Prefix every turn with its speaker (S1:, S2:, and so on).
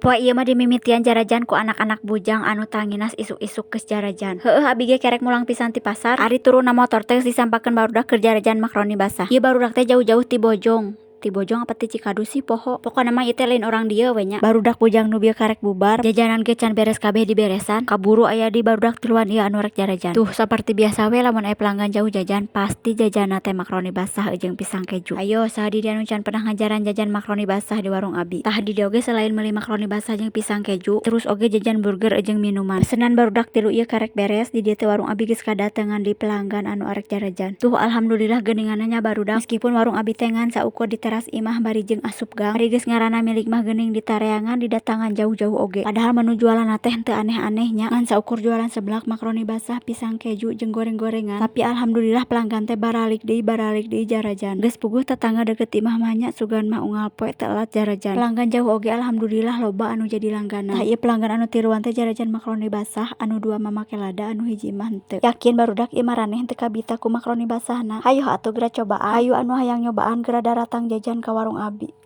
S1: Poe ieu mah dimimitian jarajan ku anak-anak bujang anu tanginas isuk-isuk geus jarajan. Heueuh, abi ge kerek mulang pisan ti pasar. Ari turunna motor teh geus disampakeun barudak keur jarajan makroni basah. Ieu barudak teh jauh-jauh ti Bojong. Ti Bojong apa ti Cikadus sih, poho. Pokona mah ieu teh lain urang dieu we nya. Barudak bujang nu bieu karek bubar, jajanan ge can beres kabeh diberesan, kaburu aya deui barudak tiluan ieu anu rek jarajan. Tuh, saperti biasa we lamun aya pelanggan jauh jajan, pasti jajanna teh makroni basah jeung pisang keju. Ayo, saha di dieu anu can pernah ngajaran jajan makroni basah di warung abi? Tah, di dieu oge selain meuli makroni basah jeung pisang keju, terus oge jajan burger jeung minuman. Pesenan barudak tilu ieu karek beres, di dieu teh warung abi geus kadatangan deui pelanggan anu arek jarajan. Tuh, alhamdulillah geuningan nya, barudak. Meskipun warung abi teh ngan saukur di teras imah bari jeung asup gang, ari geus ngaranna milik mah geuning ditareangan, didatangan jauh-jauh oge. Padahal menu jualanna teh henteu aneh-aneh nya, ngan saukur jualan seblak, makroni basah, pisang keju jeung goreng-gorengan. Tapi alhamdulillah pelanggan teh baralik deui jarajan. Geus puguh tetangga deukeut imah mah nya, sugan mah unggal poe teu elat jarajan. Pelanggan jauh oge alhamdulillah loba anu jadi langganan. Tah, ieu pelanggan anu tiluan teh jarajan makroni basah, anu dua mah make lada, anu hiji mah henteu. Yakin, barudak, ieu maraneh henteu kabita ku makroni basahna. Hayoh atuh geura cobaan. Hayu anu hayang nyobaan, geura daratang jajan ka warung abi.